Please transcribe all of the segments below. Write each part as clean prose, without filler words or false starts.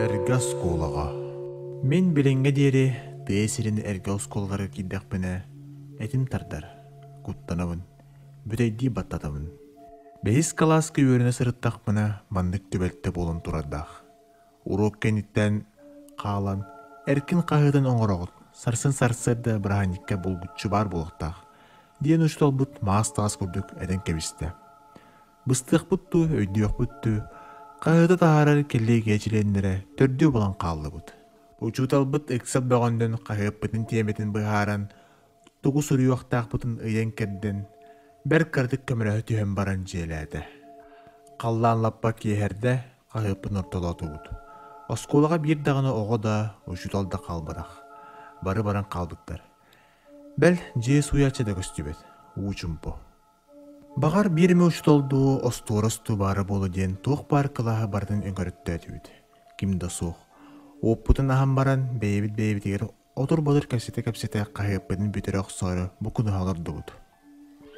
Эргэ оскуолаҕа Мин билиҥҥэ диэри тыа сирин эргэ оскуолаларыгар киирдэхпинэ, этим тардар, куттанабын, бүтэйдии баттатабын. Бэһис кылааска үөрэнэ сырыттахпына маннык түбэлтэ буолан турардаах. Уруок кэнниттэн хаалан, эркин хаһыытын оҥороҕут, сарсын сарсыарда бырааһынньыкка булгуччу баар буолуохтаах, диэн учууталбыт маас-таас курдук этэн кэбистэ. Быстыахпыт дуу, өйдүөхпүт дуу, хаһыаты таһаарар кэллиэгийэ чилиэннэрэ төрдүө буолан хааллыбыт. Учууталбыт ыксал бөҕөннөн хаһыаппытын тиэмэтин быһааран, тугу суруйуохтаахпытын ыйан-кэрдэн, бэрт кыратык көмөлөһө түһэн баран дьиэлээтэ. Халлаан лаппа киэһэрдэ, хаһыаппын ортолоотубут. Оскуолаҕа биир даҕаны оҕо да, учуутал да хаалбатах. Бары баран хаалбыттар. Бэл, дьиэ сууйааччы да көстүбэт, уу чумпу. Баҕар, биир эмэ учуутал дуу, остуорас дуу баара буолуо диэн туох баар кылааһы барытын өҥөрөттөөтүбүт. Ким да суох. Уоппутун аһан баран, бэйэбит бэйэбитигэр отур-ботур кэпсэтэ-кэпсэтэ хаһыаппытын бүтэрэ охсоору букунаһа олордубут.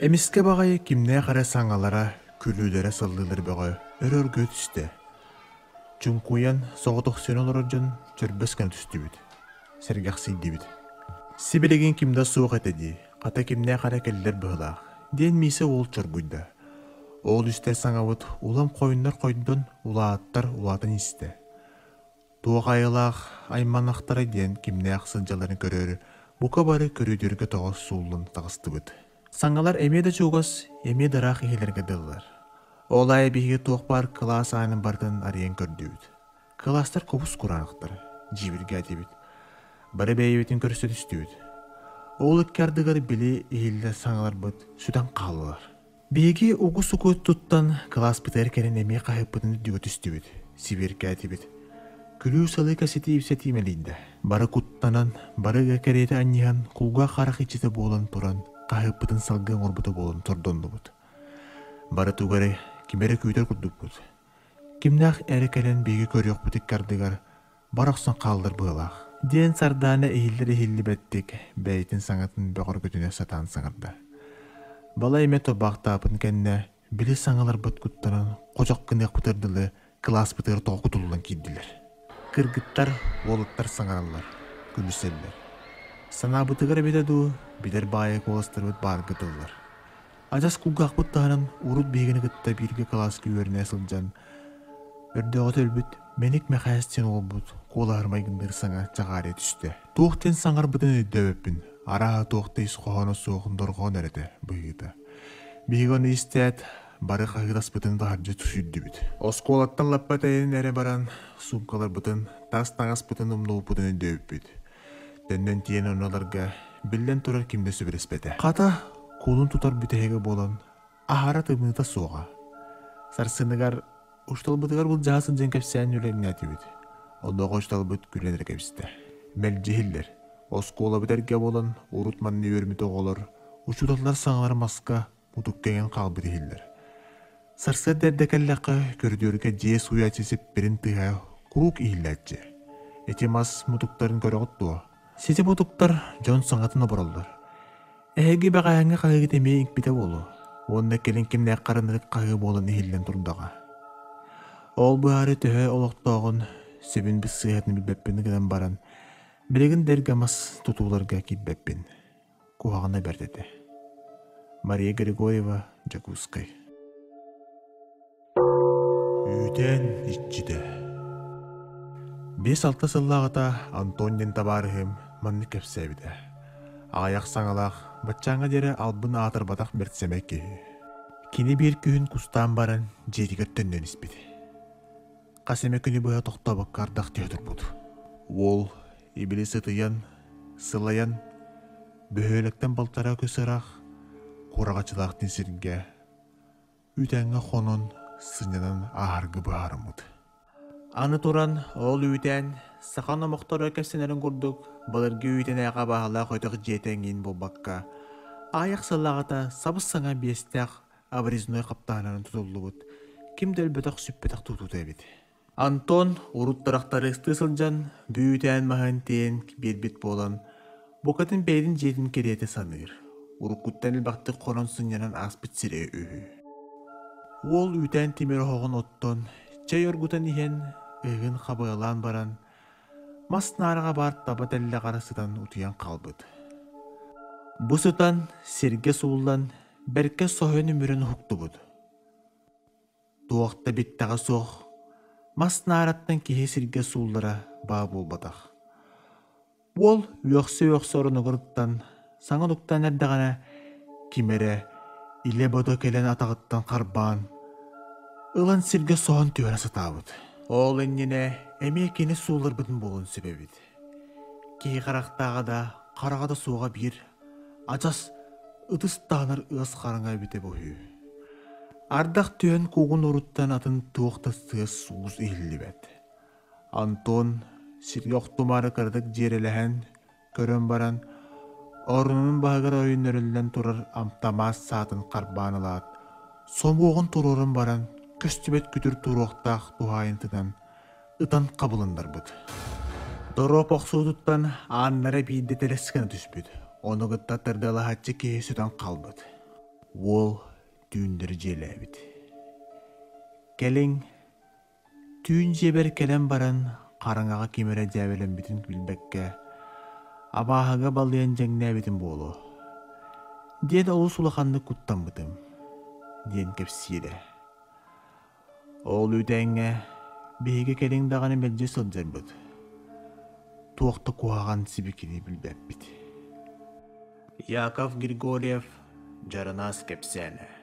Эмискэ баҕайы кимнээх эрэ саҥалара, күлүүлэрэ сыллыылар бөҕө өрө оргуйа түстэ. Чуҥкуйан, соҕотохсуйан олорор дьон чөрбөс гына түстүбүт, сэргэхсийдибит. Сибилигин ким да суох этэ дии, хата кимнээх эрэ кэллэр быһыылаах, диэн Миисэ уол чоргуйда. Ол истэр саҥабыт улам хойуннар хойдон, улааттар улаатан истэ. Туох айылаах айманахтара диэн кимнээх сылдьалларын көрөөрү бука бары көрүдүөргэ тоҕо сууллан таҕыстыбыт. Саҥалар эмиэ да чугас, эмиэ да ыраах иһилэргэ дылылар. Ол аайы биһиги туох баар кылаас аанын барытын арыйан көрдүбүт. Кылаастар кубус кураанахтар, дьиибиргээтибит. Бары бэйэбитин көрсө түстүбүт. Ол икки ардыгар били иһиллэр саҥаларбыт сүтэн хааллылар. Биһиги угу-сугу туттан кылааспытыгар кэлэн эмиэ хаһыппытын үрдүгэ түстүбүт, сибиэркээтибит. Күлүү-салыы кэпсэтии-ипсэтии мэлийдэ. Бары куттанан, бары ыга кэриэтэ анньыһан, кулгаах-харах иччитэ буолан туран, хаһыппытын салгыы оҥорбута буолан сордоннубут. Бары тугу эрэ, кими эрэ күүтэр курдукпут. Кимнээх эрэ кэлэн биһиги көрүөхпүт икки ардыгар бар охсон хааллар быһыылаах диэн Сардаана иһиллэр-иһиллибэттик бэйэтин саҥатын бөҕөргөтүнэ сатаан саҥарда. Балай эмэ тобаахтаабытын кэннэ били саҥаларбыт куттанан хочох гыныахпытыгар дылы кылааспытыгар тоҕо кутуллан киирдилэр. Кыргыттар, уолаттар саҥараллар, күлүсэллэр. Санаабытыгар эбитэ дуу, билэр баайа куоластарбыт баарга тыллар. Адьас кулгаахпыт таһынан урут биһигини кытта бииргэ кылааска үөрэнэ сылдьан өрдөөҕүтэ өлбүт Мэник Мэхээс диэн уолбут куолаһар майгынныыр саҥа чаҕаарыйа түстэ. Туох диэн саҥарбытын өйдөөбөппүн, арааһа туох да ис хоһооно суох дорҕоон эрэ этэ быһыыта. Биһиги ону истээт, бары хаһыытаспытын таһырдьа сүүрдүбүт. Оскуолаттан лаппа тэйэн эрэ баран, суумкаларбытын, тас таҥаспытын умнубуппутун өйдөөбүппүт. Төннөн тиийэн оннуларга, биллэн турар ким да сөбүлэспэтэ. Хата, кулун тутар бүтэһигэ буолан, аһара тымныыта суоҕа. Сарсыныгар учууталбытыгар былдьаһа сылдьан кэпсээн үлэҥнээтибит. Онуоха учууталбыт күлэн эрэ кэбистэ. Мэлдьи иһиллэр. Оскуолабыт эргэ буолан, урут манна үөрмүт оҕолор, учууталлар саҥалара маска мутукка иҥэн хаалбыт иһиллэр. Сарсыарда эрдэ кэллэххэ, көрүдүөргэ дьиэ сууйааччы сиппирин тыаһа куруук иһиллээччи. Ити мас мутуктарын көрөҕүт дуо? Сити мутуктар дьон саҥатын обороллор. Эһиги бэҕэһээҥҥи хаһыыгыт эмиэ иҥпитэ буолуо. Уонна кэлин кимнээх харанырык хаһыы буолан иһиллэн турдаҕа. Ол быһаарыы төһө олохтооҕун, сөбүн быссыыһатын билбэппин гынан баран, билигин да эргэ мас тутууларга киирбэппин. Куһаҕана бэрт этэ. Мария Григорьева, Дьокуускай. Үүтээн иччитэ 5-6 сыллааҕыта Антон диэн табаарыһым маннык кэпсээбитэ. Аҕыйах саҥалаах, баччааҥҥа диэри албын аатырбатах бэрт сэмэй киһи. Кини биир күһүн кустаан баран дьиэтигэр төннөн испит. Хас эмэ күнү быһа тохтообокко ардах түһэ турбут. Уол ибили сытыйан, сылайан, бөһүөлэктэн балтараа көс ыраах Кураҕачылаахтын сиргэ үүтээҥҥэ хонон, сынньанан ааһарга быһаарыммыт. Аны туран, ол үүтээн саха номохторо кэпсэнэрин курдук былыргы үүтэнээҕи абааһылаах өтөх дьиэтэ эҥин буолбакка, аҕыйах сыллааҕыта сабыс-саҥа биэстээх обрезной хаптаһынынан тутуллубут, ким да өлбөтөх-сүппэтэх тутуута эбит. Антон урут тырахтарыыстыы сылдьан бүүтээн маһын тиэйэн биэрбит буолан, букатын бэйэтин дьиэтин кэриэтэ саныыр, уруккуттан элбэхтик хонон сынньанан ааспыт сирэ үһү. Уол үүтээн тимир оһоҕун оттон, чэй оргутан иһэн, ыһыгын хабыалаан баран, мас наараҕа баар таба тэллэҕэр сытан утуйан хаалбыт. Бу сытан, сиргэ сууллан, бэркэ соһуйан өмүрэн уһуктубут. Туох да биттэҕэ суох, мас наараттан киһи сиргэ сууллара баа буолбатах. Уол үөхсэ-үөхсэ оронугуттан саҥа нуктаан эрдэҕинэ, ким эрэ илэ-бодо кэлэн атаҕыттан харбаан, ылан сиргэ соһон түһэрэ сатаабыт. Ол иннинэ эмиэ кини суулларбытын буолуон сөп эбит. Киһи харахтааҕа да, хараҕа да суоҕа биир, адьас ытыс таһынар ыас хараҥа эбитэ буһүү. Ардах түһэн куугун уруттан атын туох да тыас-уус иһиллибэт. Антон сиргэ охтумаары кыратык дьиэрэлэһэн көрөн баран, оронун баһыгар ойуннарыллан турар амтамаас саатын харбаан ылаат, сомуоҕун туруоран баран, көстүбэт күтүр туруохтаах туһаайынтынан ытан хабылыннарбыт. Доруоп охсуутуттан ааннара биирдэ тэлэс гына түспүт, ону кытта тардыалаһааччы киһи сүтэн хаалбыт. Уол түүннэри дьиэлээбит. Кэлиҥ, Түүн дьиэбэр кэлэн баран, хараҥаҕа ким эрэ дьээбэлэммитин билбэккэ, абааһыга балыйан дьэҥнээбитим буолуо диэн олус улаханнык куттаммытым, диэн кэпсиирэ. Ол үүтээҥҥэ биһиги кэлин даҕаны мэлдьи сылдьарбыт. Туох да куһаҕан сибикини билбэппит. Яков Григорьев Дьарынаас кэпсээнэ.